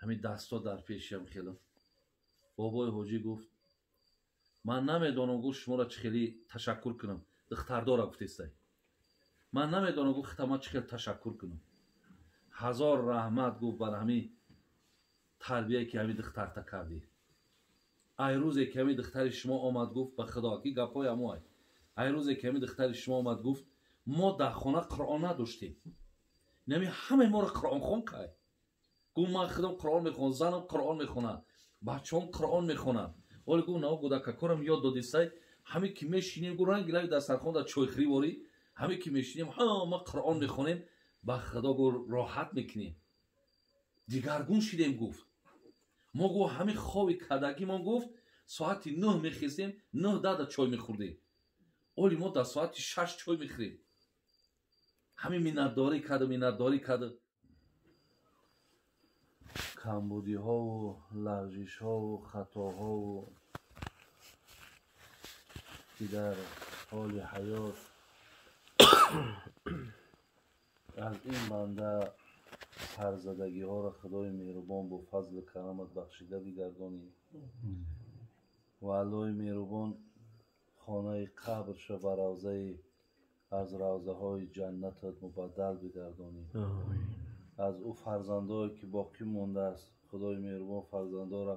Ҳамин дастҳо дар пешиам хелам. Бобои ҳоҷӣ гуфт: ман намедонам, гуфт, шуморо чӣ хеле ташаккур кунам. Духтардора гуфтестай. Ман намедонам, гуфт, хитама чӣ хел ташаккур кунам. Ҳазор раҳмат, гуфт, бар ҳамин тарбияе ки ҳамин духтарта кардӣ. Ай рӯзе ки ҳамин духтари шумо омад, гуфт, ба худо ки гапҳои ҳамо ай. Ай рӯзе ки ҳамин духтари шумо омад, гуфт, мо дар хона Қуръон надоштем. Нами ҳамаи моро Қуръонхон кай. Гуфт, ман худам Қуръон мехонам, занам Қуръон мехонад, бачаҳом Қуръон мехонанд. Оле гуфт, нао гудакакорам ёд додистай, ҳаме ки мешинем, гуфт, ранги лави дастархон дар чойхӯрӣ ворӣ, ҳаме ки мешинем, ҳама Қуръон мехонем, ба худо, гуфт, роҳат мекунем. Дигаргун шидем, гуфт. Мо, гуфт, ҳамин хоби кадагимон, гуфт, соати 9 мехезем, 9 дада чой мехӯрдем. Оли мо дар соати 6 чой мехӯрем. Ҳамин миннатдорӣ карду, миннатдорӣ карду. Камбудиҳову лағжишҳову хатоҳову ки дар ҳоли ҳаёт аз ин банда сарзадагиҳоро Худои меҳрубон бо фазлу карамат бахшида бигардонӣ ва Аллоҳи меҳрубон хонаи қабрша ба равзаи аз равзаҳои ҷаннатат мубаддал бигардонӣ. Аз ӯ фарзандое ки боқӣ мондааст, Худои меҳрубон фарзандора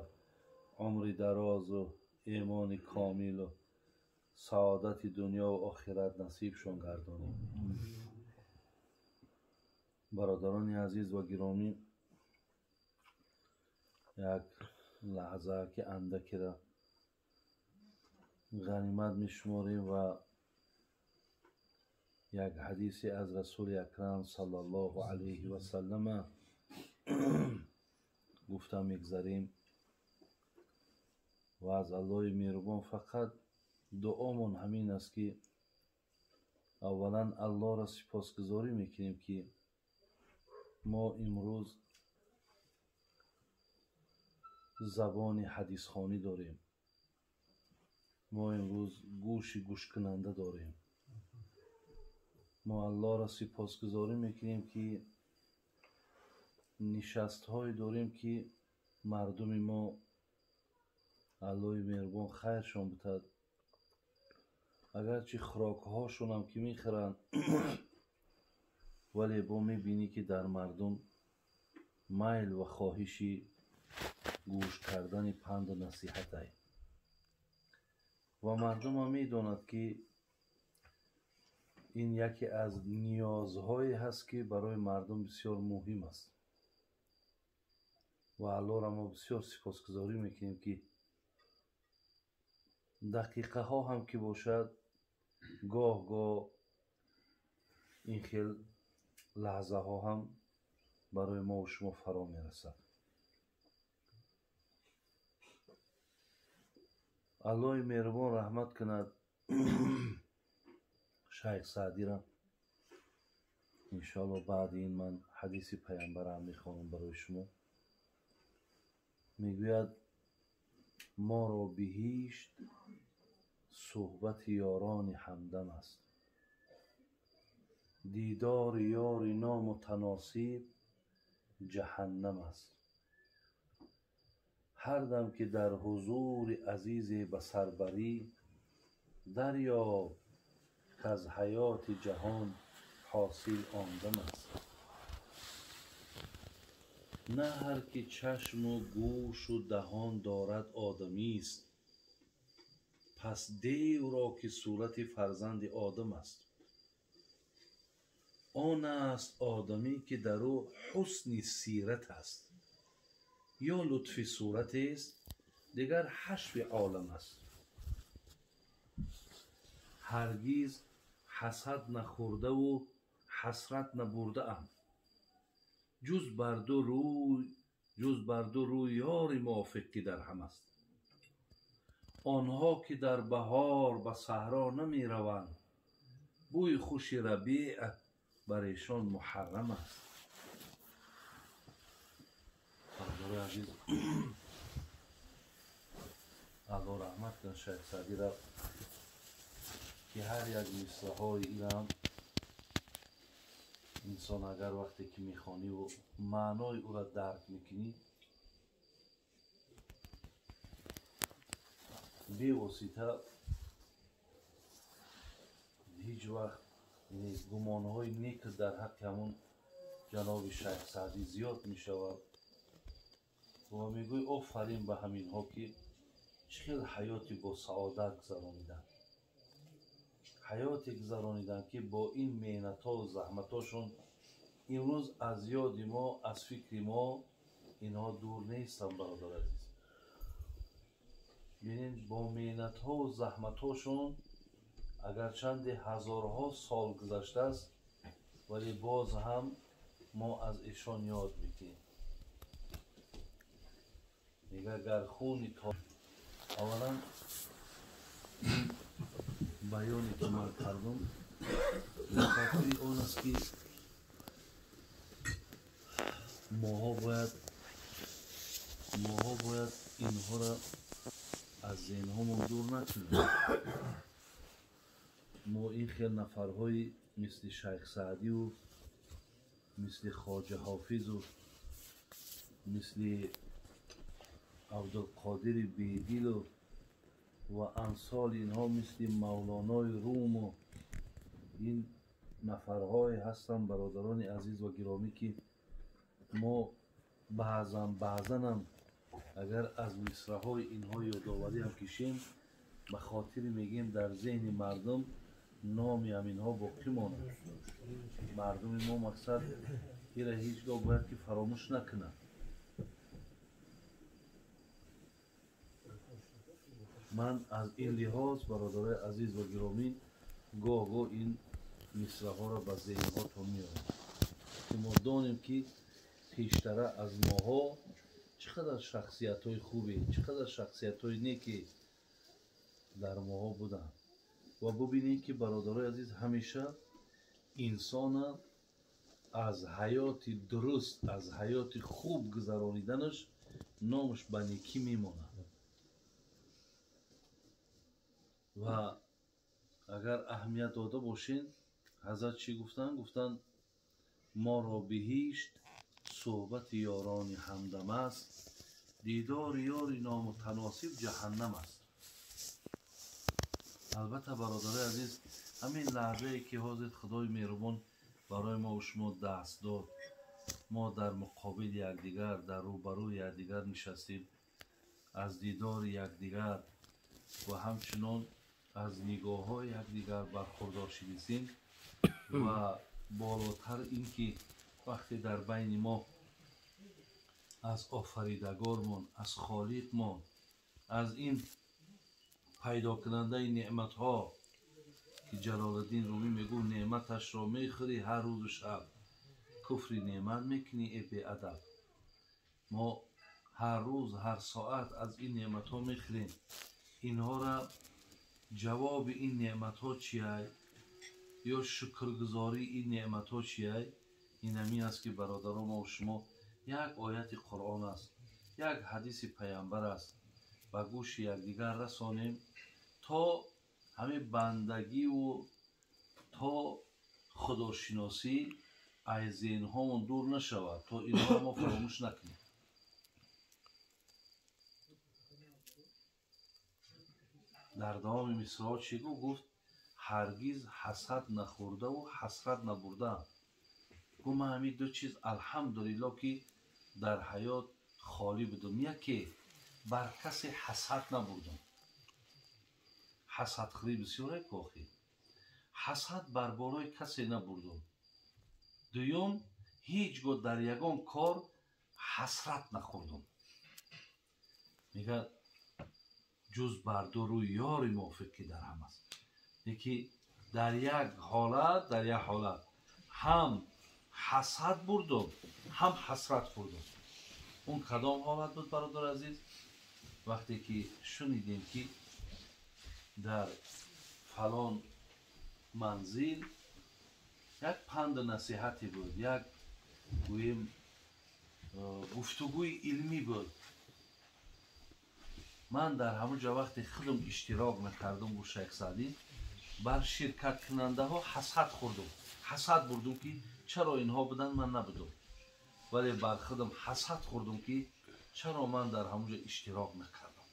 умри дарозу имони комилу саодати дунёву охират насибшон гардонӣ. Бародарони азиз ва гиромӣ, як лаҳза ки андакера ғанимат мешуморем ва як ҳадисе аз Расули Акрам саллаллоҳу алайҳи васаллама гуфта мегзарем ва аз Аллоҳи меҳрубон фақат дуомон ҳамин аст, ки аввалан Аллоҳро сипосгузорӣ мекунем, ки мо имрӯз забони ҳадисхонӣ дорем, мо имрӯз гӯши гӯшкунанда дорем. Мо Аллоҳро сипосгузорӣ мекунем, ки нишастҳое дорем, ки мардуми мо, Аллоҳи меҳрубон хайршон бутад, агарчи хӯрокҳошонам ки мехӯранд, вале бо мебинӣ, ки дар мардум майл ва хоҳиши гӯш кардани панду насиҳатай ва мардумам медонад, ки ин яке аз ниёзҳое ҳаст, ки барои мардум бисёр муҳим аст. Ва Аллоҳро мо бисёр сипосгузорӣ мекунем, ки дақиқаҳо ҳам ки бошад, гоҳ гоҳ ин хел лаҳзаҳо ҳам барои мову шумо фаро мерасад. Аллоҳи меҳрубон раҳмат кунад шайх Саъдира. Иншоалло, баъди ин ман ҳадиси паямбарам мехонам барои шумо. Мегӯяд: моро биҳишт суҳбати ёрони ҳамдам аст, дидори ёри номутаносиб ҷаҳаннам аст. Ҳар дам ки дар ҳузури азизе ба сар барӣ, дарёб, каз ҳаёти ҷаҳон ҳосил он дам аст. На ҳар ки чашму гӯшу даҳон дорад, одамист, пас девро ки сурати фарзанди одам аст. Он аст одамӣ, ки дар ӯ ҳусни сират аст ё лутфи суратест, дигар ҳашви олам аст. Ҳаргиз ҳасад нахӯрдаву ҳасрат набурдаам, ҷуз бар ду рӯй, ҷуз бар ду рӯй ёри мувофиқ, ки дарҳам аст. Онҳо ки дар баҳор ба саҳро намераванд, бӯи хуши рабеъ бар эшон муҳаррам аст. Бародарои азиз, Алло раҳмат кунад шайх Саъдира, ки ҳар як мисраҳои инам Инсон агар вақте ки мехониву маънои ӯро дарк мекунӣ, бевосита ҳеҷ вақт гумонҳои нек дар ҳаққи ҳамон ҷаноби Шайх Саъдӣ зиёд мешавад ва мегӯй офарин ба ҳаминҳо ки чӣ хел ҳаёти бо саодат гузарониданд, ҳаёте гузарониданд ки бо ин меҳнатҳову заҳматҳошон имрӯз аз ёди мо, аз фикри мо инҳо дур нестанд. Бародар азиз, бинед, бо меҳнатҳову заҳматҳошон агарчанде ҳазорҳо сол гузаштааст, вале боз ҳам мо аз эшон ёд мекунем. Мега гар хуни то аввалан ин баёне ки ман кардам ба хотири он аст ки моҳо бояд инҳоро аз зеҳнҳомон дур накунем. Мо ин хел нафарҳои мисли Шайх Саъдиву мисли Хоҷа Ҳофизу мисли Абдулқодири Бедилу ва амсоли инҳо, мисли Мавлонои Руму ин нафарҳое ҳастанд, бародарони азиз ва гиромӣ, ки мо баъзанам агар аз мисраҳои инҳо ёдоварӣ ҳам кишем, ба хотири мегӯем дар зеҳни мардум номи ҳаминҳо боқӣ монад. Мардуми мо мақсад ира ҳеҷ гоҳ бояд ки фаромӯш накунад. Ман аз ин лиҳоз, бародарои азиз ва гиромӣ, гоҳ-гоҳ ин мисраҳоро ба зеҳнҳотон меорам ки мо донем ки пештара аз моҳо чӣ қадар шахсиятҳои хубе, чӣ қадар шахсиятҳои неке дар моҳо буданд. Ва бубинед ки бародарои азиз, ҳамеша инсона аз ҳаёти дуруст, аз ҳаёти хуб гузарониданаш номаш ба некӣ мемонад. Ва агар аҳамият дода бошед, ҳазрат чӣ гуфтанд? Гуфтанд моро биҳишт суҳбати ёрони ҳамдам аст, дидори ёри номутаносиб ҷаҳаннам аст. Албатта бародарои азиз, ҳамин лаҳзае ки ҳозир Худои меҳрубон барои мо шумо даст дод, мо дар муқобили якдигар, дар рӯбарӯи якдигар нишастем, аз дидори якдигар ва ҳамчунон аз нигоҳҳои якдигар бархурдор шидистем. Ва болотар ин ки вақте дар байни мо аз офаридагормон, аз холиқмон, аз ин пайдокунандаи неъматҳо ки Ҷалолиддин Румӣ мегӯфт неъматашро мехӯрӣ ҳар рӯзу шаб, куфри неъмат мекунӣ э беадаб. Мо ҳар рӯз ҳар соат аз ин неъматҳо мехӯрем. Инҳоро ҷавоби ин неъматҳо чиай ё шукргузории ин неъматҳо чиай? Ин ҳамин аст ки бародаро мо шумо як ояти Қуръон аст, як ҳадиси паямбар аст, ба гӯши якдигар расонем то ҳамин бандагиву то худошиносӣ аз зеҳнҳомон дур нашавад, то инҳоро мо фаромӯш накунем. Дар давоми мисраҳо чӣ гуфт? Гуфт ҳаргиз ҳасад нахӯрдаву ҳасрат набурдаам. Гуфт ман ҳамин ду чиз алҳамдулилло ки дар ҳаёт холӣ будум. Яке бар касе ҳасад набурдам. Ҳасадхӯрӣ бисёре кохӣ. Ҳасад бар болои касе набурдум. Дуюм, ҳеҷ гоҳ дар ягон кор ҳасрат нахӯрдум. Мегӯяд ҷуз бар ду рӯи ёри мувофиқ ки дар ҳам аст. Леки дар як ҳолат ҳам ҳасад бурдум, ҳам ҳасрат хӯрдум. Он кадом ҳолат буд, бародар азиз? Вақте ки шунидем ки дар фалон манзил як панду насиҳате буд, як гӯем гуфтугӯи илмӣ буд. Ман дар ҳамон ҷо вақте худам иштирок мекардам бо Шайх Саъдӣ, бар ширкаткунандаҳо ҳасад хӯрдум, ҳасад бурдум ки Чаро инҳо буданд, ман набудам, вале бар худам ҳасад хӯрдум, ки чаро ман дар ҳамонҷо иштирок накардам.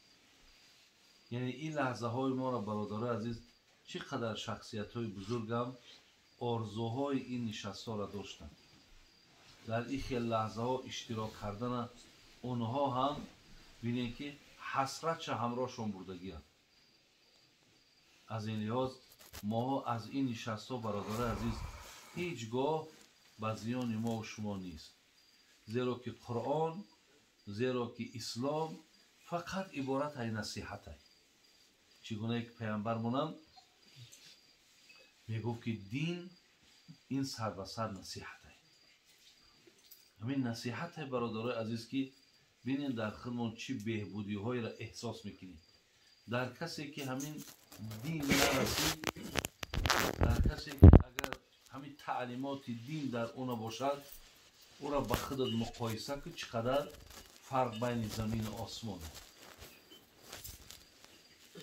Яъне ин лаҳзаҳои моро, бародарои азиз, чӣ қадар шахсиятҳои бузургам орзуҳои ин нишастҳоро доштанд. Дар ин хел лаҳзаҳо иштирок кардана онҳо ҳам бинед, ки ҳасратша ҳамроҳшон бурдагианд. Аз ин лиҳоз моҳо аз ин нишастҳо, бародарои азиз, ҳеҷ гоҳ ба зиёни мову шумо нест, зеро ки Қуръон, зеро ки ислом фақат иборат ай насиҳатай. Чӣ гунае ки паямбармонам мегуфт, ки дин ин сар ба сар насиҳатай. Ҳамин насиҳатай, бародарои азиз, ки бинед, дар худмон чӣ беҳбудиҳоеро эҳсос мекунем. Дар касе ки ҳамин дин нарасид, дар касе ки агар ҳамин таълимоти дин дар ӯ набошад, ӯро ба худат муқоиса кун, чӣ қадар фарқ байни замину осмон.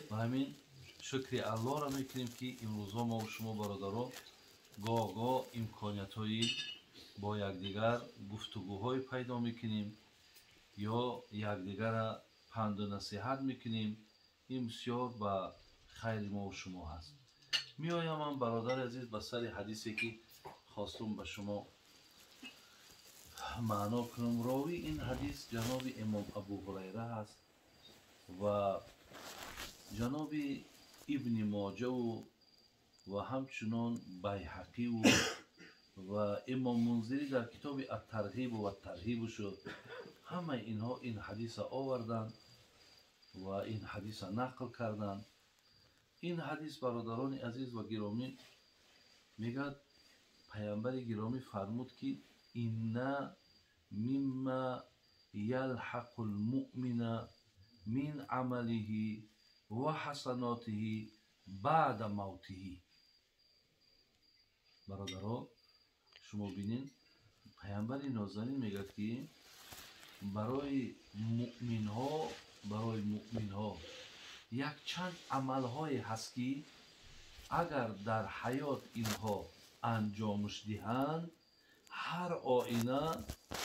Ва ҳамин шукри Аллоҳро мекунем, ки имрӯзҳо мо шумо, бародаро, гоҳ-гоҳ имкониятҳои бо якдигар гуфтугӯҳое пайдо мекунем ё якдигарра панду насиҳат мекунем. Ин бисёр ба хайри мову шумо ҳаст. Меоям ман, бародари азиз, ба сари ҳадисе, ки хостум ба шумо маъно кунам. Ровии ин ҳадис ҷаноби имом Абу Ҳурайра ҳаст ва ҷаноби Ибни Моҷаву ва ҳамчунон Байҳақиву ва имом Мунзирӣ дар китоби Аттарғибу ваттарҳибу шуд. Ҳамаи инҳо ин ҳадиса оварданд ва ин ҳадиса нақл карданд. Ин ҳадис, бародарони азиз ва гиромӣ, мегӯяд, паямбари гиромӣ фармуд, ки инна мимма ялҳақу лмуъмина мин амалиҳи ва ҳасанотиҳи баъда мавтиҳи. Бародаро, шумо бинед, паямбари нозанин мегӯяд, ки барои муъминҳо, барои муъминҳо якчанд амалҳое ҳаст, ки агар дар ҳаёт инҳо анҷомш диҳанд, ҳар оина,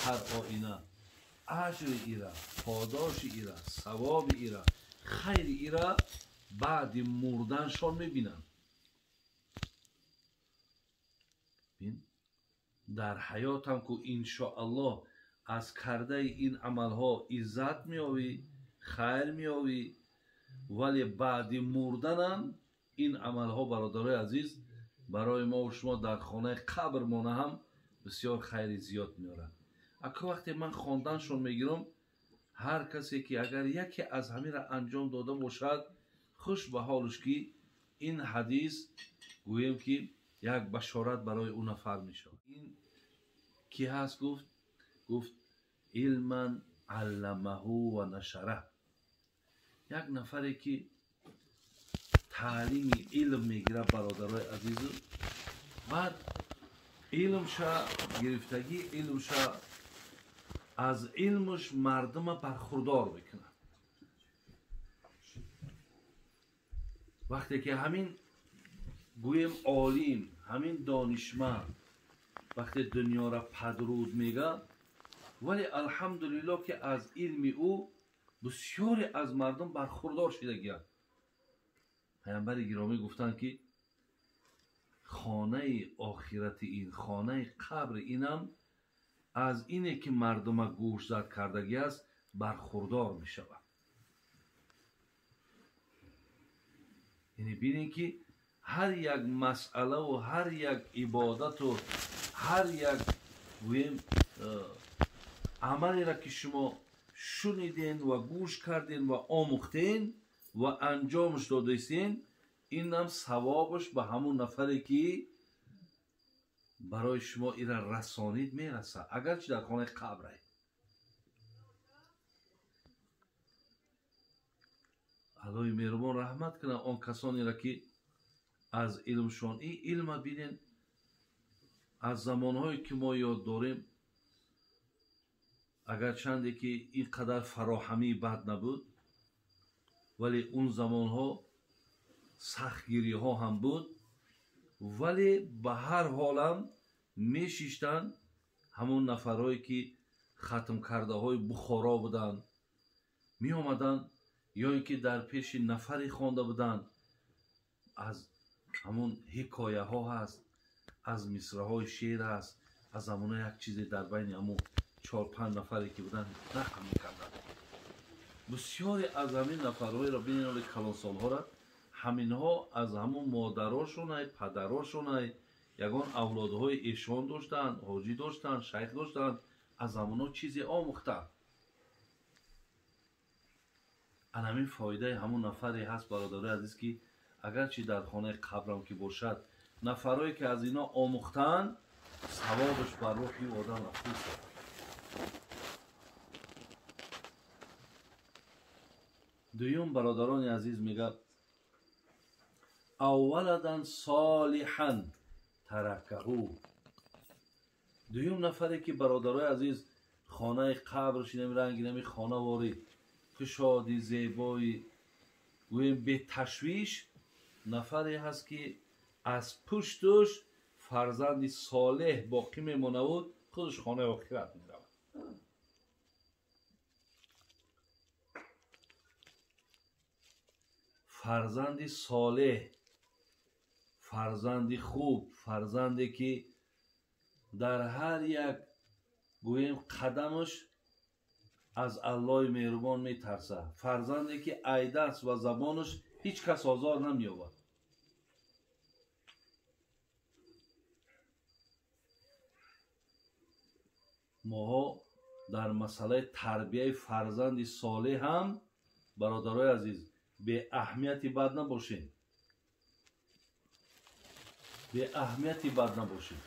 ҳар оина аҷри ира, подоши ира, савоби ира, хайри ира баъди мурданшон мебинанд. Дар ҳаётам ку, иншоаллоҳ, аз кардаи ин амалҳо иззат меёвӣ, хайр меёвӣ, вале баъди мурданам ин амалҳо, бародарои азиз, барои мову шумо дар хонаи қабр мона ҳам бисёр хайри зиёд меорад. Ака вақте ман хонданшон мегирам, ҳар касе ки агар яке аз ҳаминро анҷом дода бошад, хуш ба ҳолаш, ки ин ҳадис гӯем, ки як башорат барои ӯ нафар мешавад. Ин ки ҳаст? Гуфт: илман алламаҳу ва нашара. Як нафаре ки таълими илм мегирад, бародарои азизу, баъд илмша гирифтагӣ, илмша, аз илмаш мардума бархурдор мекунад. Вақте ки ҳамин, гӯем, олим, ҳамин донишманд вақте дунёра падруд мега, вале алҳамдулиллоҳ, ки аз илми ӯ бисёре аз мардум бархурдор шидагианд. Паямбари гиромӣ гуфтанд, ки хонаи охирати ин, хонаи қабри инам аз ине ки мардума гӯшзад кардагӣ аст, бархурдор мешавад. Яъне бинед, ки ҳар як масъалаву ҳар як ибодату ҳар як, гӯем, амалеро ки шумо шуниден ва гӯш карден ва омӯхтен ва анҷомш додаистен, инам савобаш ба ҳамун нафаре ки барои шумо ира расонид мерасад, агарчи дар хонаи қабрай. Аллоҳи меҳрубон раҳмат кунад он касонеро, ки аз илмшон ин илма бинен. Аз замонҳое ки мо ёд дорем, агарчанде ки ин қадар фароҳамии бад набуд, вале он замонҳо сахтгириҳо ҳам буд, вале ба ҳар ҳолам Мешиштанд ҳамон нафарҳое ки хатмкардаҳои Бухоро буданд, меомаданд ё ин ки дар пеши нафаре хонда буданд, аз ҳамон ҳикояҳо ҳаст, аз мисраҳои шеър ҳаст, аз ҳамона як чизе дар байни ҳамон 4-5 нафаре ки буданд нақл мекарданд. Бисёре аз ҳамин нафарҳоеро бинед, калонсолҳоро, ҳаминҳо аз ҳамон модарошонай, падарошонай, ягон авлодҳои эшон доштанд, ҳоҷӣ доштанд, шайх доштанд, аз ҳамонҳо чизе омӯхтанд. Ан ҳамин фоидаи ҳамон нафаре ҳаст, бародарои азиз, ки агарчи дар хонаи қабрам ки бошад, нафарое ки аз ино омӯхтанд, савобаш бар рӯҳи одам рафтааст. Дуюм, бародарони азиз, мегӯяд ав валадан солиҳан таракаҳу. Дуюм нафаре ки, бародарои азиз, хонаи қабрш инами ранги нами хонавори кушоди зебои гӯем беташвиш, нафаре ҳаст ки аз пуштуш фарзанди солеҳ боқӣ мемонавуд, худаш хонаи охират меравад. Фарзанди солеҳ, фарзанди хуб, фарзанде ки дар ҳар як гӯем қадамаш аз Аллоҳи меҳрубон метарсад, фарзанде ки айдаст ва забонаш ҳеҷ кас озор намеёбад. Моҳо дар масъалаи тарбияи фарзанди солеҳ ҳам, бародарои азиз, беаҳамияти бад набошем, беаҳамияти бад набошем.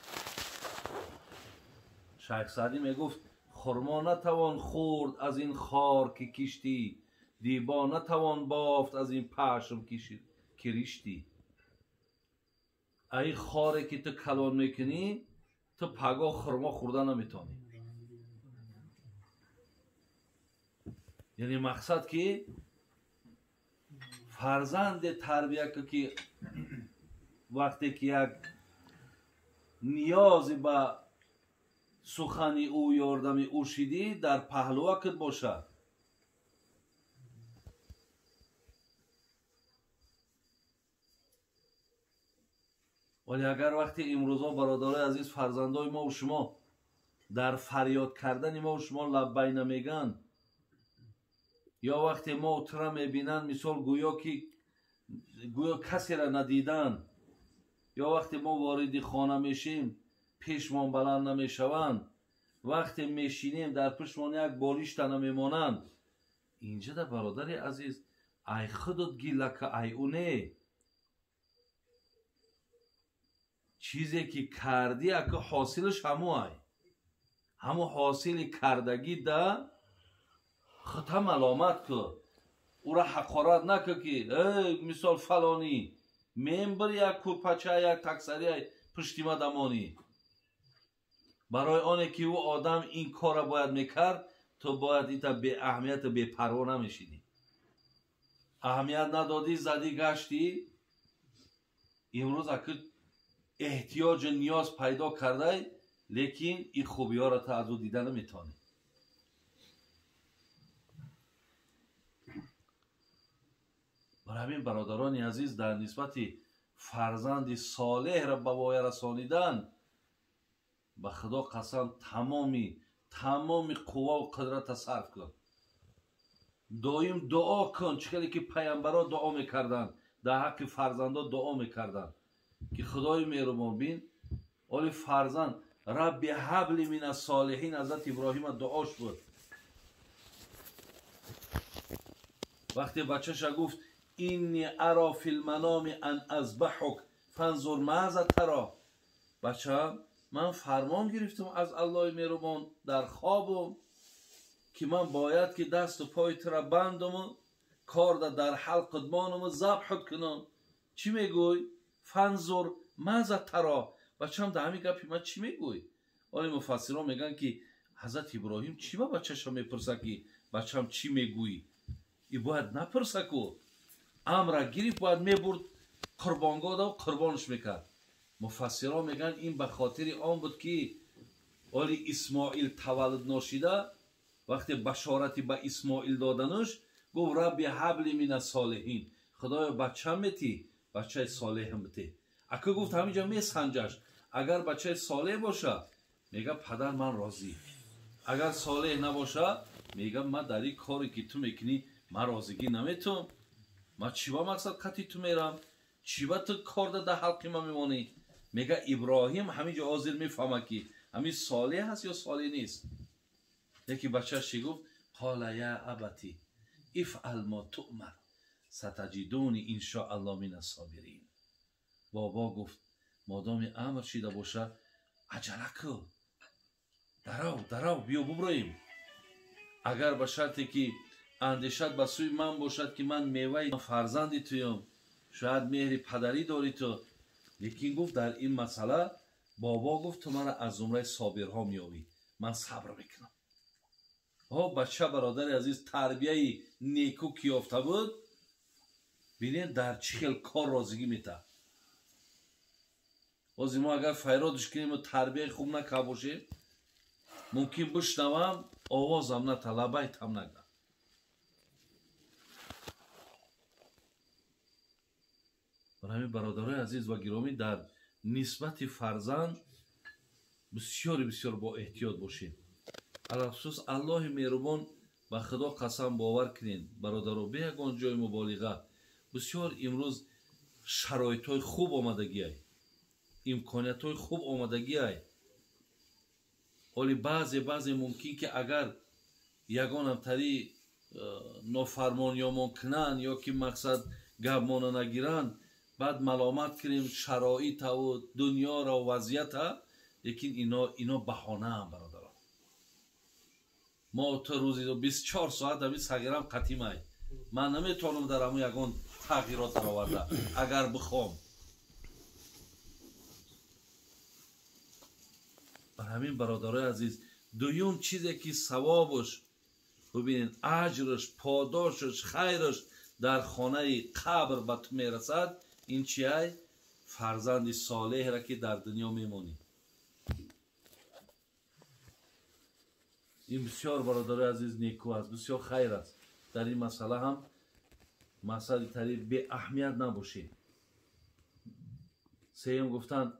Шайх Саъдӣ мегуфт: хурмо натавон хӯрд аз ин хор ки киштӣ, дибо натавон бофт аз ин пашм ки риштӣ. Ай хоре ки ту калон мекунӣ, ту пагоҳ хурмо хӯрда наметавонӣ. Яъне мақсад ки фарзанде тарбия ку ки вақте ки як ниёзе ба сухани ӯ, ёрдами ӯ шидӣ, дар паҳлувакат бошад. Вале агар вақти имрӯзо, бародарои азиз, фарзандои мову шумо дар фарёд кардани мову шумо лаббай намегӯянд, ё вақте мо тура мебинанд, мисол гӯё ки гӯё касеро надиданд, ё вақте мо вориди хона мешем, пешмон баланд намешаванд, вақте мешинем дар пуштмон як болишта намемонанд, инҷа да, бародари азиз, ай худот гилака, ай ӯ не. Чизе ки кардӣ, ака ҳосилаш ҳамо ай, ҳамо ҳосили кардагӣ да хута маломат ку, ӯра ҳақорат наку ки эй мисол фалонӣ мембир як курпача, як таксария пуштима дамонӣ. Барои оне ки ӯ одам ин корро бояд мекард, ту бояд ита беаҳамияту бепарво намешидӣ. Аҳамият надодӣ, задӣ, гаштӣ. Имрӯз ака эҳтиёҷу ниёз пайдо кардай, лекин ин хубиҳоро ту аз ӯ дида наметавонӣ. Барои ҳамин, бародарони азиз, дар нисбати фарзанди солеҳро ба воя расонидан, ба Худо қасам, тамоми қувваву қудрата сарф кун. Доим дуо кун, чӣ хеле ки пайғамбарҳо дуо мекарданд, дар ҳаққи фарзандо дуо мекарданд ки Худои меҳрубон бин, оли фарзанд Рабби ҳабли мина солиҳин, ҳазрат Иброҳима дуош буд. Вақте бачаша гуфт инни аро фил маноми ан азбаҳук фанзур маза таро, бача, ман фармон гирифтам аз Аллоҳи меҳрубон дар хобум ки ман бояд ки дасту пои тура бандуму корда дар ҳалқат монуму забҳут кунам. Чӣ мегӯй? Фанзур маза таро. Бачам, дар ҳамин гапи ман чӣ мегӯй? Оли муфассирон мегӯянд ки ҳазрат Иброҳим чӣ ба бачаша мепурса ки бачам чӣ мегӯӣ? И бояд напурса ку, амра гирифт, бояд мебурд қурбонгоҳ, қурбонш мекард. Муфассирон мегӯянд ин ба хотири он буд ки оли Исмоил таваллуд ношида, вақте башорати ба Исмоил додануш гуфт рабби ҳабли мина солиҳин, худоё бача метӣ, бачаи солеҳам бите. Ака гуфт ҳаминҷо месанҷаш, агар бачаи солеҳ боша мега падар ман розӣ, агар солеҳ набоша мега ман дар ин коре ки ту мекунӣ ман розигӣ наметум, ман чӣ ба мақсад қатъи ту мерам, чӣ ба ту корда дар ҳалқи ман мемонӣ. Мега Иброҳим ҳаминҷо ҳозир мефаҳмад ки ҳамин солеҳ ҳаст ё солеҳ нест. Яке бачааш чӣ гуфт? Қола я абати ифъал мо туъмар сатаҷидуни иншоалло мина собирин. Бобо гуфт модоми амр шида боша аҷала кун, дарав дарав биё буброем. Агар ба шарте ки андешат ба сӯи ман бошад ки ман меваи фарзанди туям, шояд меҳри падарӣ дорӣ ту. Лекин гуфт дар ин масъала бобо гуфт ту маро аз зумраи собирҳо меёвӣ, ман сабр мекунам. Ҳо бача бародари азиз тарбияи неку ки ёфта буд, бинед дар чӣ хел кор розигӣ метаҳад. Ҳозир мо агар файродиш кунем ва тарбияи хуб накарда бошем, мумкин бишнавам овозам ната, лабайтам нага. Барои ҳамин бародарои азиз ва гиромӣ дар нисбати фарзанд бисёри бисёр бо эҳтиёт бошем. Алахусус Аллоҳи меҳрубон ба Худо қасам бовар кунед бародаро, бе ягон ҷои муболиға бисёр имрӯз шароитҳои хуб омадагиай, имкониятҳои хуб омадагиай. Оли баъзе баъзе мумкин ки агар ягонамтари нофармониёмон кунанд ё ки мақсад гапмона нагиранд, баъд маломат кунем шароитаву дунёро вазъията, лекин ино баҳонаам бародаро. Мо то рӯзи 24 соат ҳамин сағирам қатимай, ман наметавонам дар ҳамун ягон тағйирот дароварда агар бихоҳам. Бар ҳамин бародарои азиз дуюм чизе ки савобаш бубинед, аҷраш, подошаш, хайраш дар хонаи қабр ба ту мерасад, ин чиай? Фарзанди солеҳра ки дар дунё мемонӣ. Ин бисёр бародарои азиз неку аст, бисёр хайр аст. Дар ин масъала ҳам масъалаи тари беаҳамият набошед. Сеюм гуфтанд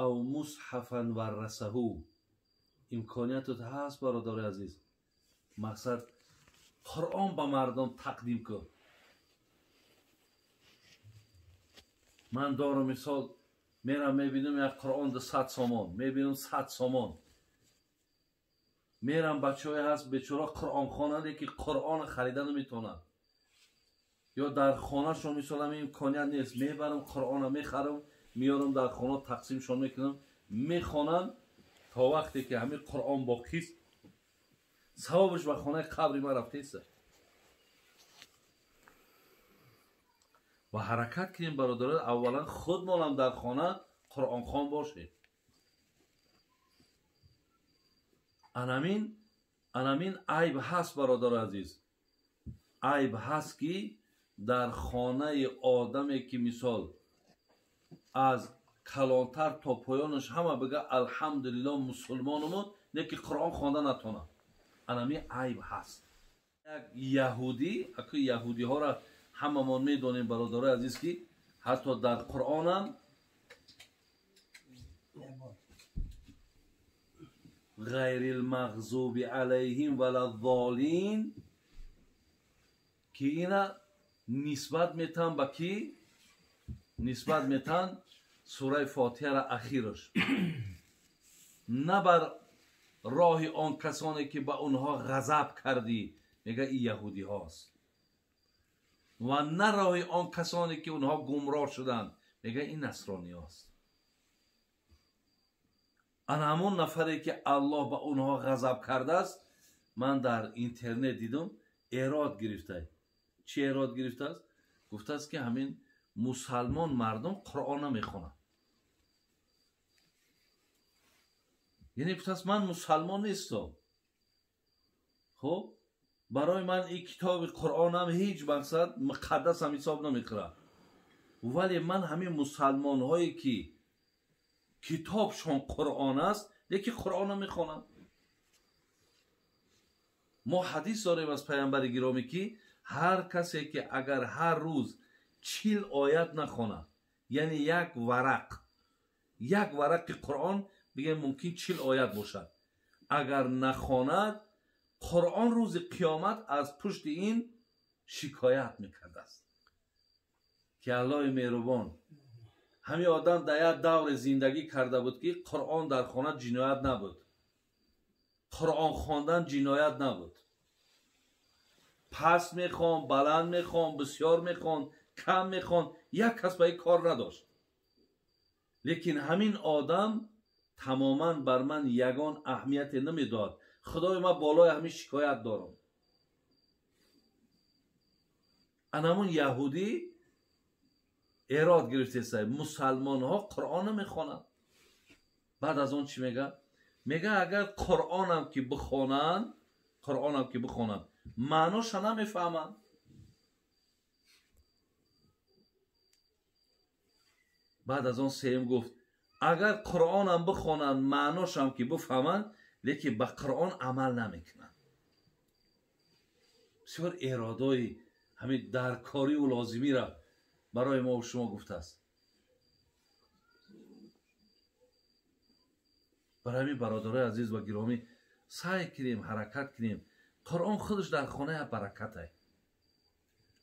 ав мусҳафан варрасаҳу. Имкониятот ҳаст бародарои азиз, мақсад Қуръон ба мардум тақдим кун. Ман дорам мисол мерам мебинам як Қуръон 200 сомон, мебинам 100 сомон. Мерам бачаҳое ҳаст бечора Қуръон хонанд, ки Қуръонро харида наметавонанд. Ё дар хонашон мисол ҳамин имконият нест, мебарам Қуръонро мехарам, меорам дар хона тақсимшон мекунам, мехонанд то вақте ки ҳамин Қуръон боқист, савобаш ба хонаи қабри ман рафтааст. Ва ҳаракат кунем бародарон, аввалан худмонам дар хона Қуръонхон бошед. Анамин айб ҳаст бародари азиз, айб ҳаст ки дар хонаи одаме ки мисол аз калонтар то поёнаш ҳама бига алҳамдулилло мусулмонуму, не ки Қуръон хонда натонад. Анамин айб ҳаст. Як яҳудӣ, аку яҳудиҳоро ҳамамон медонем бародарои азиз ки ҳатто дар Қуръонам ғайрил мағзуби алайҳим валаззолин ки ина нисбат метан ба ки? Нисбат метан сураи Фотиҳара ахираш. На бар роҳи он касоне ки ба онҳо ғазаб кардӣ, мега ин яҳудиҳост, ва на роҳи он касоне ки онҳо гумроҳ шуданд, мега ин насрониҳост. Ана ҳамон нафаре ки Аллоҳ ба онҳо ғазаб кардааст, ман дар интернет дидам, эрод гирифта. Чӣ эрод гирифтааст? Гуфтааст ки ҳамин мусалмон мардум Қуръон намехонанд. Яъне гуфтааст ман мусалмон нестам. Хуб, барои ман ин китоби Қуръонам ҳеҷ мақсад муқаддасам ҳисоб намекунад. Вале ман ҳамин мусалмонҳое ки Китобшон Қуръон аст, лекин Қуръонро мехонанд. Мо ҳадис дорем аз паямбари гиромӣ, ки ҳар касе ки агар ҳар рӯз 40 оят нахонад, яъне як варақ, як варақи Қуръон бигем мумкин 40 оят бошад, агар нахонад, Қуръон рӯзи қиёмат аз пушти ин шикоят мекардааст, ки Аллоҳи меҳрубон, ҳамин одам дар як давре зиндагӣ карда буд, ки Қуръон дар хона ҷиноят набуд, Қуръон хондан ҷиноят набуд. Паст мехон, баланд мехон, бисёр мехон, кам мехон, як кас ба ин кор надошт. Лекин ҳамин одам тамоман бар ман ягон аҳамияте намедод. Худои ман болои ҳамин шикоят дорам. Анамун яҳудӣ эрод гирифтеста, мусалмонҳо Қуръон намехонанд. Баъд аз он чӣ мега? Мега агар Қуръонам ки бихонанд, Қуръонам ки бихонанд, маъноша намефаҳманд. Баъд аз он сеюм гуфт, агар Қуръонам бихонанд, маъношам ки бифаҳманд, лекин ба Қуръон амал намекунанд. Бисёр эродои ҳамин даркориву лозимиро барои мо шумо гуфтааст. Барои ҳамин бародарои азиз ва гиромӣ, саъй кунем, ҳаракат кунем. Қуръон худаш дар хонаи баракатай.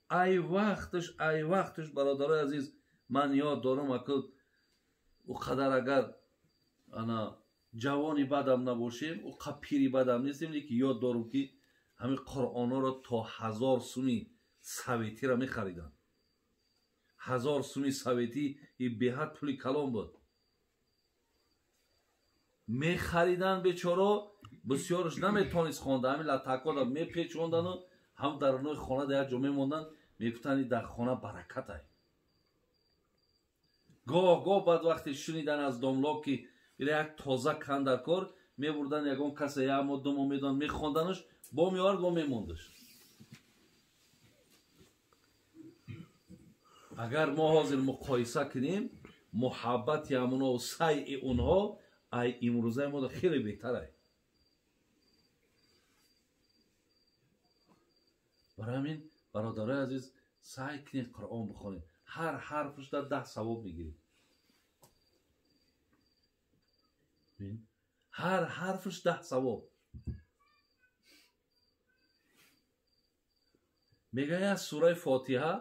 Ай вақташ, ай вақташ, бародарои азиз, ман ёд дорам, акл ӯ қадар агар ана ҷавони бадам набошем, ӯ қа пири бадам нестем, лекин ёд дорам, ки ҳамин Қуръонҳоро то 1000 суми советиро мехариданд. 1000 суми советӣ и беҳад пули калон буд. Мехариданд бечоро, бисёрш наметонист хонда, ҳамин латакода мепечондану ҳам дарунои хона дар як ҷо мемонданд, мегуфтанд дар хона баракатай. Гоҳ гоҳ баъд вақте шунидан аз домло, ки як тоза кан дар кор, мебурдан ягон каса як моҳ, 2 моҳ медонанд, мехонданаш, бо меовард, бо мемондаш. Агар мо ҳозир муқоиса кунем, муҳаббати ҳамонҳо, сайи онҳо ай имрӯзаи мо хеле беҳтарай. Барои ҳамин бародарои азиз, саъй кунед Қуръон бихонед. Ҳар ҳарфаш дар 10 савоб мегиред. Ҳар ҳарфаш 10 савоб. Мегӯяд як сураи Фотиҳа,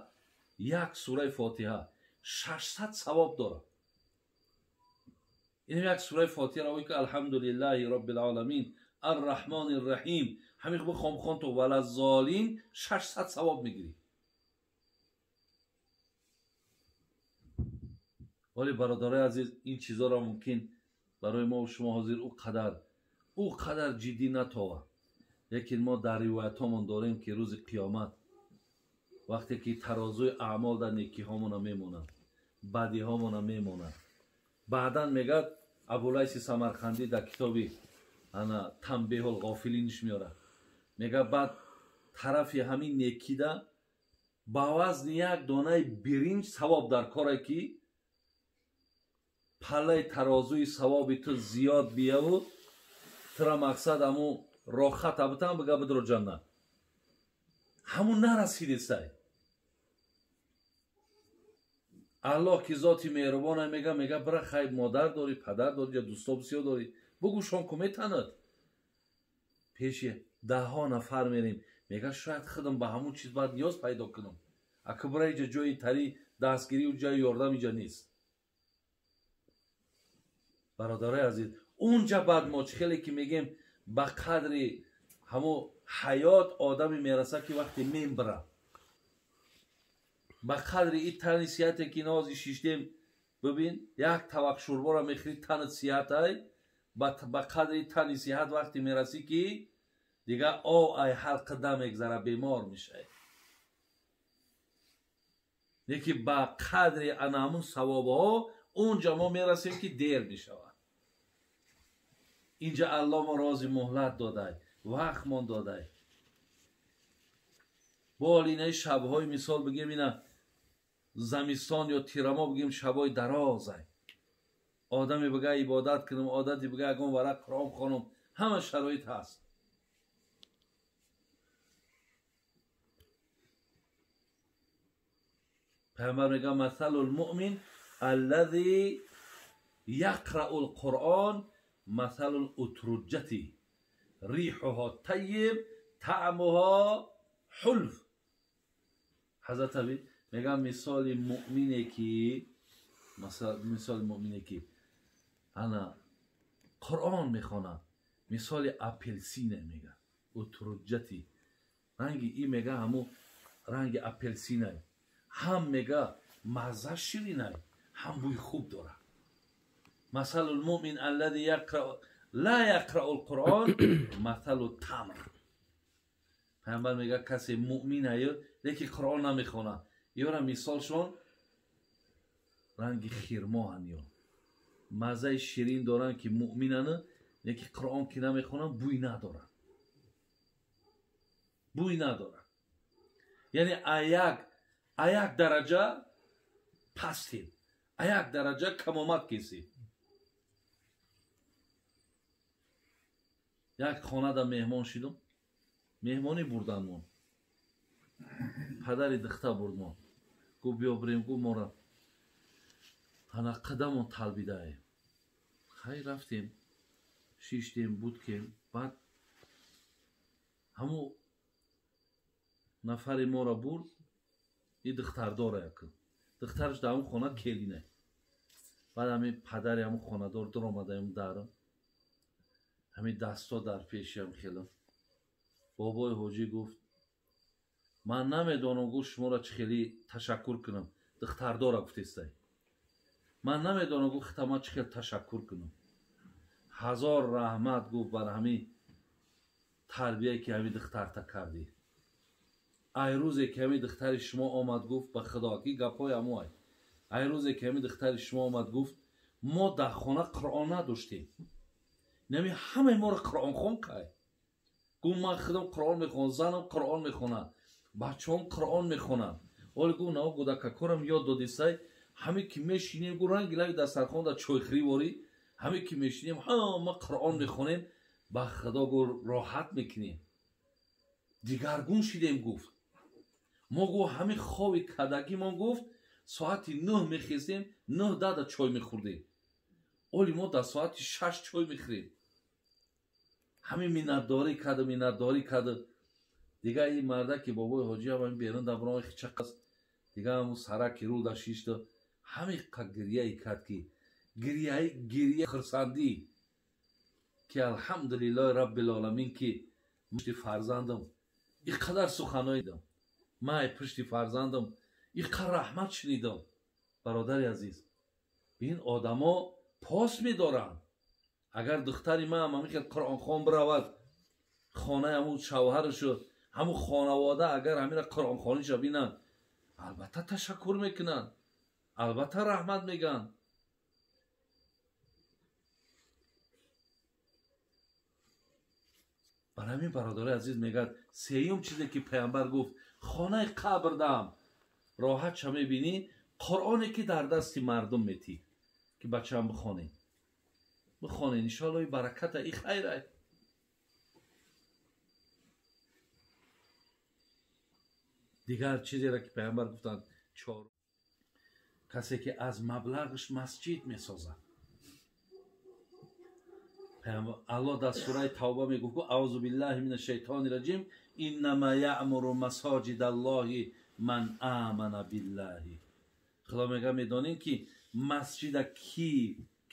як сураи Фотиҳа 600 савоб дорад. Ин як сураи Фотиҳаро ки алҳамдулиллаҳи роббил оламин арраҳмони рраҳим, ҳамин бихон бихон то валаззолин 600 савоб мегирӣ. Вале бародарои азиз, ин чизоро мумкин барои мо шумо ҳозир ӯ қадар ҷиддӣ натовад, лекин мо дар ривоятҳомон дорем, ки рӯзи қиёмат вақте ки тарозуи аъмол дар некиҳомона мемонад, бадиҳомона мемонад. Баъдан мегӯяд Абулайси Самарқандӣ дар китоби ана Танбеҳул ғофилинш меорад, мегӯяд баъд тарафи ҳамин некида ба вазни як донаи биринҷ савоб дар коре, ки паллаи тарозуи савоби ту зиёд бияву тура мақсад ҳамун рохата битам, бига бидро ҷаннат. Ҳамун нарасидесай. Аллоҳ ки зоти меҳрубона, мега бира хайр, модар дорӣ, падар дорӣ, ё дӯсто бисёр дорӣ, бугӯшон ку метанад. Пеши даҳҳо нафар мерем, мега шояд худам ба ҳамун чиз баъд ниёз пайдо кунам. Ака бира иҷа ҷои тари дастгирию ҷои ёрдам иҷа нест. Бародарои азиз, унҷа баъд мо чӣ хеле ки мегем, ба қадри ҳамун ҳаёт одаме мераса, ки вақте мембира, ба қадри и тани сиҳате ки нози шиштем, бибин, як тавақ шӯрборо мехӯрӣ, танат сиҳатай, ба қадри тани сиҳат вақте мерасӣ, ки дигар ов ай ҳалқа намегзара, бемор мешавӣ. Лекин ба қадри ана ҳамун савобҳо унҷа мо мерасем, ки дер мешавад. Инҷа Аллоҳ мо рози муҳлат додай, вақтмон додай. Бо инаи шабҳои мисол бигем, ина замистон ё тирамо бигем, шабҳои дарозай. Одаме бага ибодат кунам, одати бага ягон варақ Қуръон хонам, ҳама шароит ҳаст. Пайғамбар мега масалу лмуъмин аллази яқрау лқуръон масалу лутруҷати риҳуҳо тайиб таъмуҳо ҳулв. Ҳазрат Аби мега мисоли муъмине ки мисоли муъмине ки ана Қуръон мехонад, мисоли апелсине мега, утруҷати ранги и мега ҳаму ранги апелсинай, ҳам мега мазза ширинай, ҳам бӯи хуб дорад. Масалу лмуъмин аллази ла яқрау лқуръон масалу тамр. Пайғамбар мега касе муъминаю лекин Қуръон намехонад, ёра мисолшон ранги хирмоҳан, ё маззаи ширин доранд ки муъминаны, лекин Қуръон ки намехонанд бӯй надоранд, бӯй надоранд. Яъне аяк дараҷа пастем, аяк дараҷа камомат кесем. Як хонада меҳмон шидум, меҳмонӣ бурданмон, падари духта бурдмон, гу биё бирем, гу мора ана қадамон талбидаем. Хай рафтем, шиштем, будкем. Баъд ҳаму нафари мора бурд, и духтардора якн, духтараш дар ҳамун хона келине. Баъд ҳамин падари ҳамун хонадор дуромадаем дарам, ҳамин дасто дар пешиам хелам. Бобои ҳоҷӣ гуфт ман намедонам, гуфт шуморо чӣ хеле ташаккур кунам, духтардора гуфтестай. Ман намедонам, гуфт хита ман чӣ хел ташаккур кунам. Ҳазор раҳмат, гуфт, бар ҳамин тарбияе ки ҳамин духтарта кардӣ. Ай рӯзе ки ҳамин духтари шумо омад, гуфт, ба худо ки гапҳои ҳамоай, ай рӯзе ки ҳамин духтари шумо омад, гуфт, мо дар хона Қуръон надоштем, нами ҳамаи моро қуръонхон кай. Гуфт ман худам Қуръон мехонам, занам Қуръон мехонад, бачаҳом Қуръон мехонанд. Оле гуфт нао гудакакорам ёд додисай, ҳаме ки мешинем, гу ранги лави дастархон дар чойхӯрӣ ворӣ, ҳаме ки мешинем ҳама Қуръон мехонем, ба худо гу роҳат мекунем, дигаргун шидем. Гуфт мо гу ҳами хови кадагимон, гуфт, соати 9 мехезем, 9 дада чой мехӯрдем, оли мо дар соати 6 чой мехӯрем. Ҳамин миннатдорӣ карда, миннатдорӣ карда. Дига ин марда ки бобои ҳоҷӣ ҳам ҳамин берун дар барои хичақ аст, дига ҳамун сараки рӯ дар шишта ҳамин қа гирияе кард ки гирияи гирия хурсандӣ ки алҳамдулиллоҳи раббил оламин ки пушти фарзандам ин қадар суханое дидам, ман ай пушти фарзандам ин қадар раҳмат шунидам. Бародари азиз, ин одамо пос медоранд. Агар духтари ман ҳамин хел қуръонхон биравад, хонаи ҳамун шавҳарашу ҳамун хонавода агар ҳамина қуръонхониша бинанд, албатта ташаккур мекунанд, албатта раҳмат мегӯянд. Бар ҳамин бародари азиз мегӯяд сеюм чизе ки пайғамбар гуфт, хонаи қабрдам роҳат ша мебинӣ, Қуръоне ки дар дасти мардум метӣ ки бачаам бихонед, бихонед, иншоалло и бараката, и хайрай. Дигар чизеро ки пайғамбар гуфтанд, чор касе ки аз маблағаш масҷид месозад. Аллоҳ дар сураи Тавба мегуфт: аузу биллаҳи мина шайтони раҷим, иннама яъмуру масоҷида аллоҳи ман амана биллаҳи. Худо мега медонем ки масҷида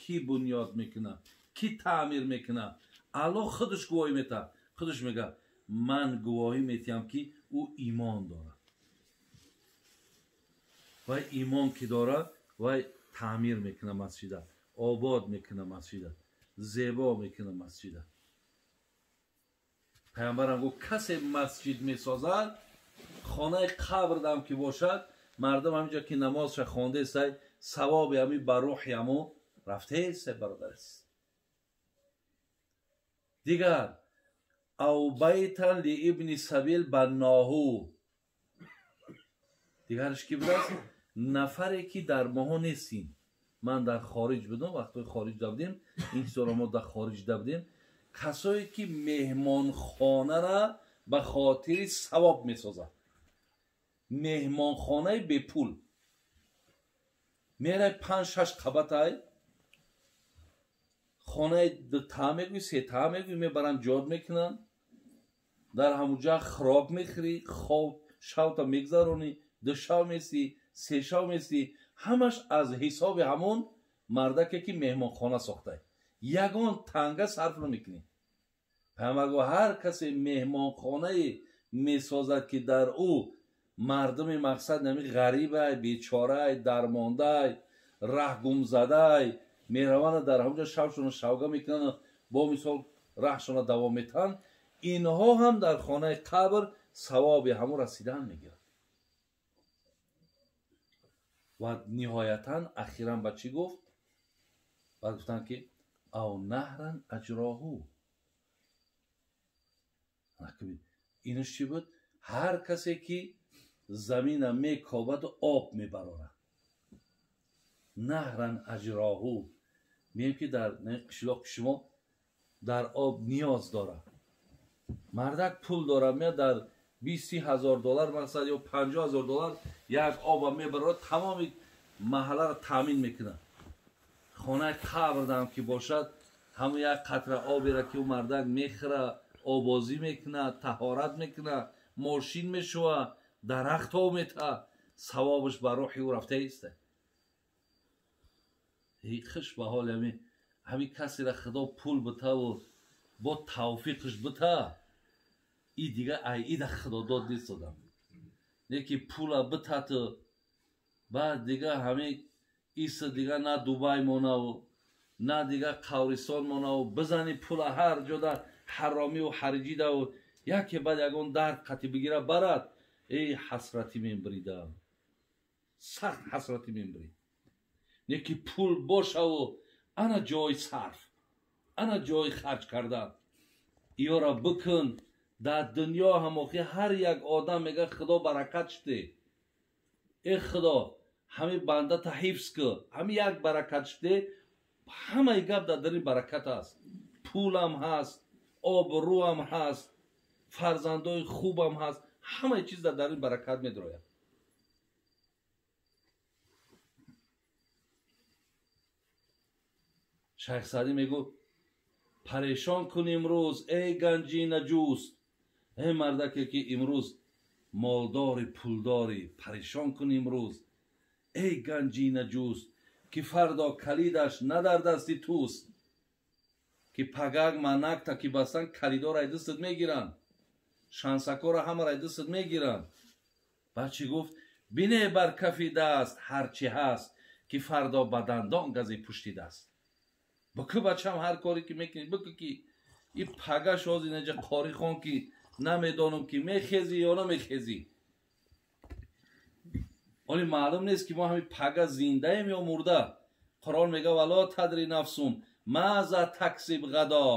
ки бунёд мекунад, ки таъмир мекунад. Аллоҳ худаш гувоҳӣ метаҳад, худаш мега ман гувоҳӣ метиҳам ки ӯ имон дорад. Вай имон ки дорад, вай таъмир мекунад масҷида, обод мекунад масҷида, зебо мекунад масҷида. Пайғамбарам гуфт касе масҷид месозад, хонаи қабрдам ки бошад, мардум ҳаминҷо ки намозша хондесай, савоби ҳами ба рӯҳи ҳамо рафтесай, бародар азиз. Дигар ав байтан лиибни сабил банноҳу. Дигараш ки будааст? Нафаре ки дар моҳо нестин, Ман дар хориҷ будам, вақтҳои хориҷ будем, ин чизоро мо дар хориҷ будем. Касое ки меҳмонхонара ба хотири савоб месозад, меҳмонхонаи бепул мерай 5-6 қабатай хонаи дута мегӯй, сета мегӯй, мебаранд ҷод мекунанд, дар ҳамуҷа хӯрок мехӯрӣ, хоб шавта мегзаронӣ, ду шав месӣ, се шав месӣ, ҳамаш аз ҳисоби ҳамон мардаке ки меҳмонхона сохтай, ягон танга сарф намекунӣ. Пайғамбар гуфт ҳар касе меҳмонхонае месозад ки дар ӯ мардуми мақсад нами ғарибай, бечорай, дармондай, раҳгумзадай мераванд, дар ҳамонҷо шавшона шавга мекунанд, бо мисол раҳшона давом метаҳанд, инҳо ҳам дар хонаи қабр савоби ҳамон расидан мегиранд. Ва ниҳоятан ахиран ба чӣ гуфт? Баъд гуфтанд ки ав наҳран аҷроҳу. Инаш чӣ буд? Ҳар касе ки замина мекобаду об мебарорад, наҳран аҷроҳу, мегӯем ки дар қишлоқи шумо дар об ниёз дорад, мардак пул дорад, меяд дар 20-30 ҳазор доллар мақсад ё 50 ҳазор доллар як оба мебарорад, тамоми маҳалларо таъмин мекунад. Хонаи қабрдам ки бошад, ҳамон як қатра оберо ки ӯ мардак мехӯра, обозӣ мекунад, таҳорат мекунад, мошин мешува, дарахт об метаҳад, савобаш ба рӯҳи ӯ рафта иста. Хуш ба ҳоли ҳамин касеро Худо пул битаву бо тавфиқаш бита, и дига ай ида Худо дод нест одам. Не ки пула битату баъд дига ҳамин иса дига на Дубай монаву на дига Қавристон монаву, бизани пула ҳар ҷода ҳаромиву ҳариҷидаву, яке баъд ягон дард қатӣ бигира барад, эй ҳасратӣ мебрида, сахт ҳасратӣ мебрид. Не ки пул бошаву ана ҷои сарф, ана ҷои харҷ кардан, иёра бикун. Дар дунё ҳам охи ҳар як одам мега Худо баракат шуде, э Худо ҳамин бандата ҳифз ку, ҳамин як баракат шуде, ҳамаи гап дар дарин баракат аст. Пулам ҳаст, обрӯам ҳаст, фарзандои хубам ҳаст, ҳамаи чиз дар дарин баракат медрояд. Шайх Саъдӣ мегӯ парешон кун имрӯз эй ганҷина ҷуст, эй мардаке ки имрӯз молдори пулдорӣ, парешон кун имрӯз эй ганҷина ҷуст, ки фардо калидаш на дар дасти туст, ки пагак манакта ки бастан калидора ай дастат мегиранд, шансакора ҳамаро ай дастат мегиранд. Баъд чӣ гуфт? Бине бар кафи даст ҳар чӣ ҳаст, ки фардо ба дандон гази пушти даст. Бикӯ бачам ҳар коре ки мекунӣ, бикӯ ки и пагаш ҳозир инҷа қори хон ки намедонам ки мехезӣ ё намехезӣ. Оли маълум нест ки мо ҳамин пага зиндаем ё мурда. Қуръон мега вало тадри нафсум маза таксиб ғадо,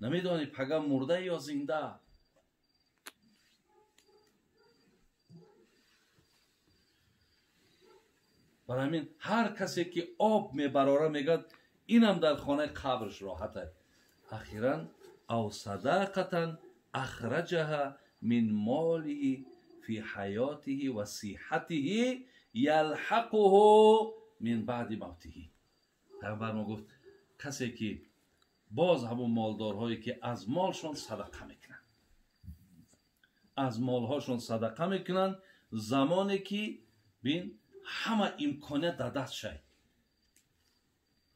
намедонӣ пага мурда ё зинда. Барои ҳамин ҳар касе ки об мебарора мегӯяд инам дар хонаи қабрш роҳат аст. Ахиран ав садақатан ахраҷаҳа мин молиҳи фи ҳаётиҳи ва сиҳатиҳи ялҳақуҳу мин баъди мавтиҳи. Пайғамбар мо гуфт касе ки боз ҳамон молдорҳое ки аз молшон садақа мекунанд, аз молҳошон садақа мекунанд, замоне ки бин ҳама имконият дар даст шай.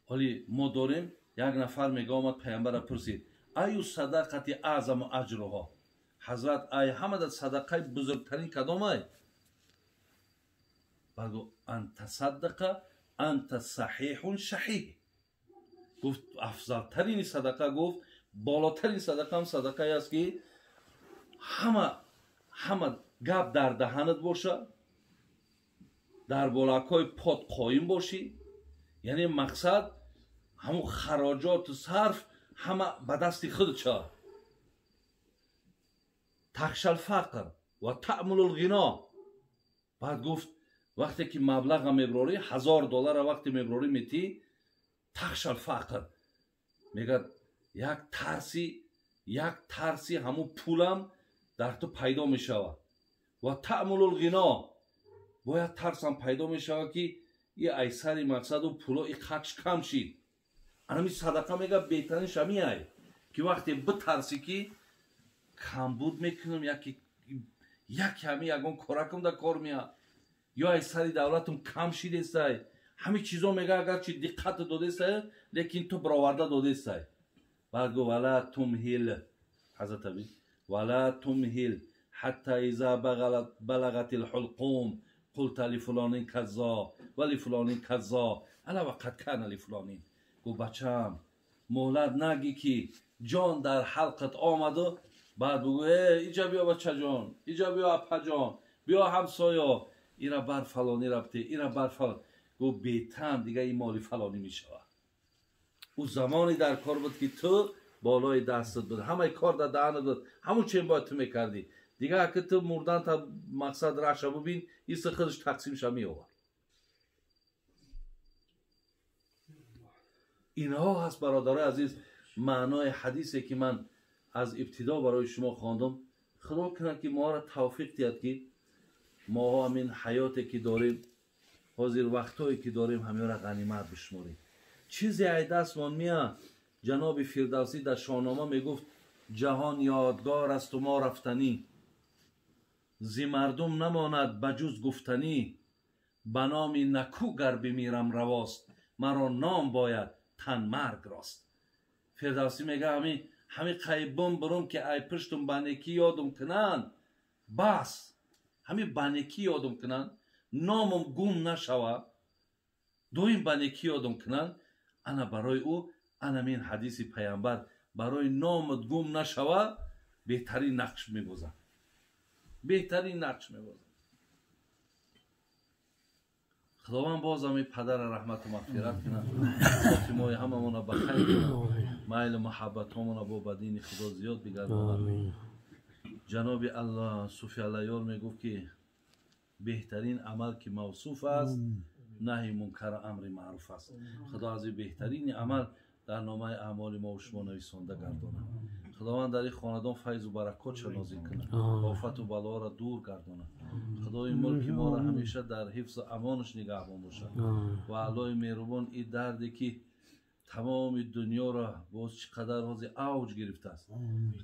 Ҳоли мо дорем як нафар мега омад пайғамбарро пурсид аю садақати аъзаму аҷруҳо, ҳазрат ай ҳамада садақаи бузургтарин кадомай? Баъд гуфт антасаддақа анта саҳиҳун шаҳиҳ. Гуфт афзалтарини садақа, гуфт болотарин садақаам садақае аст ки ҳама гап дар даҳанат боша, дар болакҳои пот қоим бошӣ, яъне мақсад ҳамун хароҷоту сарф ҳама ба дасти худат шавад. Тахшал фақр ва таъмулу лғино. Баъд гуфт Вақте ки маблаға меброрӣ, $1000 вақте меброрӣ метӣ, тахшал фақр. Мегӯяд як тарси ҳамун пулам дар ту пайдо мешавад. Ва таъмулул ғино, бояд тарсам пайдо мешавад ки и айсари мақсаду пуло и қадш кам шид. Анами садақа мега беҳтаринш ҳамин ай ки вақте битарсӣ ки камбуд мекунам, яки ҳами ягон коракам дар кор меяд, ё ай сари давлатам кам шидесай. Ҳамин чизо мега агарчи диққат додесай, лекин ту бароварда додесай. Баъд гу вала тумҳил, ҳазрат аби вала тумҳил ҳатта иза балағатил ҳулқум қулта лифулонин каззо ва лифулонин каззо ала ва қад кана лифулонин. Гу бачам, муҳлат наги ки ҷон дар ҳалқат омаду баъд бугӯ иҷа биё бачаҷон, иҷа биё апаҷон, биё ҳамсоё, ира бар фалонӣ рафте, ира бар фалон. Гу бетан дига ин моли фалонӣ мешавад. Ӯ замоне дар кор буд ки ту болои дастат буд, ҳамаи кор дар даҳанат буд, ҳамун чен бояд ту мекардӣ. Дига аки ту мурдан та мақсад раша бубин, иса худаш тақсимша меовард. Инҳо ҳаст бародарои азиз маънои ҳадисе ки ман аз ибтидо барои шумо хондам. Худо кунад ки моро тавфиқ диҳад ки моҳо ҳамин ҳаёте ки дорем, ҳозир вақтҳое ки дорем, ҳамеро ғанимат бишморем. Чизе ай дастмон мея. Ҷаноби Фирдавсӣ дар Шоҳнома мегуфт: ҷаҳон ёдгор асту мо рафтанӣ, зи мардум намонад ба ҷуз гуфтанӣ, ба номи наку гар бимирам равост, маро ном бояд тан марг рост. Фирдавсӣ мега ҳами қайбум бурум ки ай пуштум ба некӣ ёдум кунанд, бас ҳами ба некӣ ёдум кунанд, номум гум нашава, доим ба некӣ ёдум кунанд. Ана барои ӯ анамин ҳадиси паямбар барои номат гум нашава беҳтарин нақш мебозад, беҳтарин нақш мебозад. Худованд боз ҳами падара раҳмату мағфират кунад, хотимои ҳамамона ба хайр кунад, майлу муҳаббатҳомона бо ба дини Худо зиёд бигардонад. Ҷаноби Аллоҳ Суфи Аллоёр мегуфт ки беҳтарин амал ки мавсуф аст, наҳи мункару амри маъруф аст. Худо аз ин беҳтарини амал дар номаи аъмоли мо шумо нависонда гардонад. Худованд дар ин хонадон файзу баракотша нозил кунад, офату балоро дур гардонад. Худои мулки моро ҳамеша дар ҳифзу амонаш нигаҳбон бошад. Ва Аллоҳи меҳрубон ин дарде ки тамоми дунёро боз чӣ қадар ҳозир авҷ гирифтааст,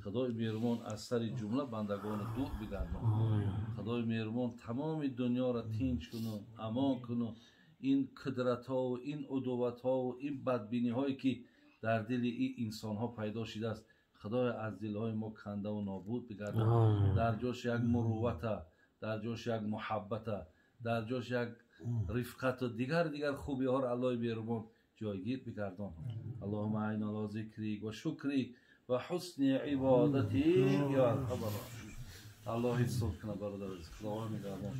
Худои меҳрубон аз сари ҷумла бандагоно дур бигардонад. Худои меҳрубон тамоми дунёро тинч куну амон куну ин қудратҳову ин удуватҳову ин бадбиниҳое ки дар дили ин инсонҳо пайдо шидааст, Худоя аз дилҳои мо кандаву нобуд бигардон. Дар ҷош як муруввата, дар ҷош як муҳаббата, дар ҷош як рифқату дигар дигар хубиҳоро Аллоҳи меҳрубон ҷойгир бигардон. Аллоҳумма айна ало зикрик ва шукрик ва ҳусни ибодатик ё арҳамар роҳимин. Аллоҳ ҳифз кунад бародар азиз. Худованд нигаҳбон.